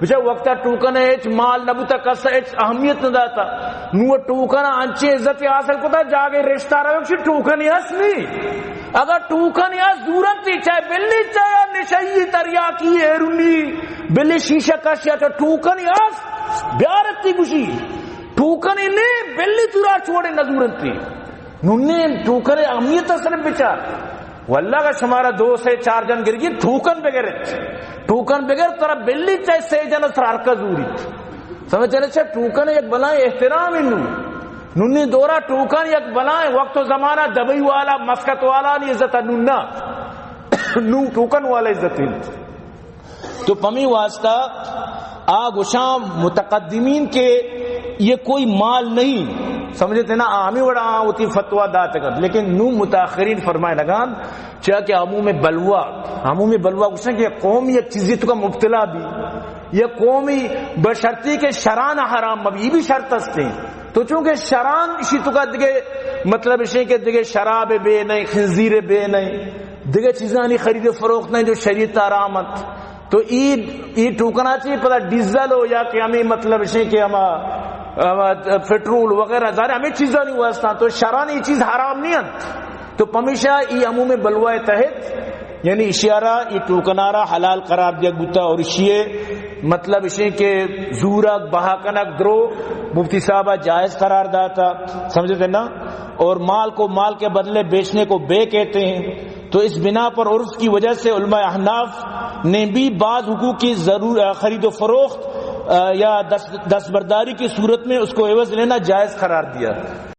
بچا وقتا ٹوکن ءَ ہچ مال نہ بوتا، کس ءَ ہچ اہمیت نہ داتا۔ نوں ٹوکن ءَ انچیں عزت حاصل کتا، جاگے رشتہ روگ شی ٹوکن ءَ ہست نی۔ اگر ٹوکن ءَ ہست زورنتی، چاہے بلی، چاہے نشئی، تریاکی، ہیرونی، بلی شیشہ کش یا چاہے ٹوکن ءَ ہست، بیارتی گوشی۔ ٹوکن ءَ نے بلی تورا چوڑے نہ زورنتی۔ نوں نے ٹوکن ءِ اہمیت اصل بچار۔ واللہ اگر شمارا دو سے چار جن گرگی، ٹوکن بگر انت۔ ٹوکن بگر ترا بلی چاہے سے جن سر ہرکا زوریت۔ سمجھ چلے چا ٹوکن یک بلائیں احترام انو۔ نونی دورا ٹوکن یک بلائیں وقت و زمانہ دبئی والا، مسکت والا نی عزت نوں نہ۔ نوں ٹوکن والا عزت انت۔ تو پمی واسطہ آ گشاں متقدمین کہ یہ کوئی مال نہیں، سمجھتے نا، آ ہمیں وڑا آ ہوتی فتویٰ داتگت، لیکن نوں متاخرین فرمائے نگان، چاہے کہ عموم بلوا، عموم بلوا گشاں کہ قوم یک چیزی تو کا مبتلا بھی، یہ قومی بشرطی کہ شران حرام مبی، یہ بھی شرط ہستے۔ تو چونکہ شران اشی تو کا دگے، مطلب اشی کہ دگے شراب بے نہیں، خنزیر بے نہیں، دگہ چیزانی خرید و فروخت نہیں جو شریعت حرام انت۔ تو ای، ای ٹوکنا چی پدا ڈیزل ہو یا کہ ہمیں مطلب اشیں کہ ہما، ہما پٹرول وغیرہ، ظاہر ہمیں چیزانی واسطہ تو شران ای چیز حرام نہیں انت۔ تو پمیشا ای عموم بلوائے تحت یعنی اشیارا ای ٹوکنارا حلال قرار دیا بوتا اور اشیے مطلب اشیں کہ زورک، بہا کنک، درو مفتی صاحبہ جائز قرار داتا، سمجھتے نا؟ اور مال کو مال کے بدلے بیچنے کو بے کہتے ہیں۔ تو اس بنا پر عرف کی وجہ سے علماء احناف نے بھی بعض حقوق کی ضرور-، آ، خرید و فروخت، آ، یا دست-، دستبرداری کی صورت میں اس کو عوض لینا جائز قرار دیا۔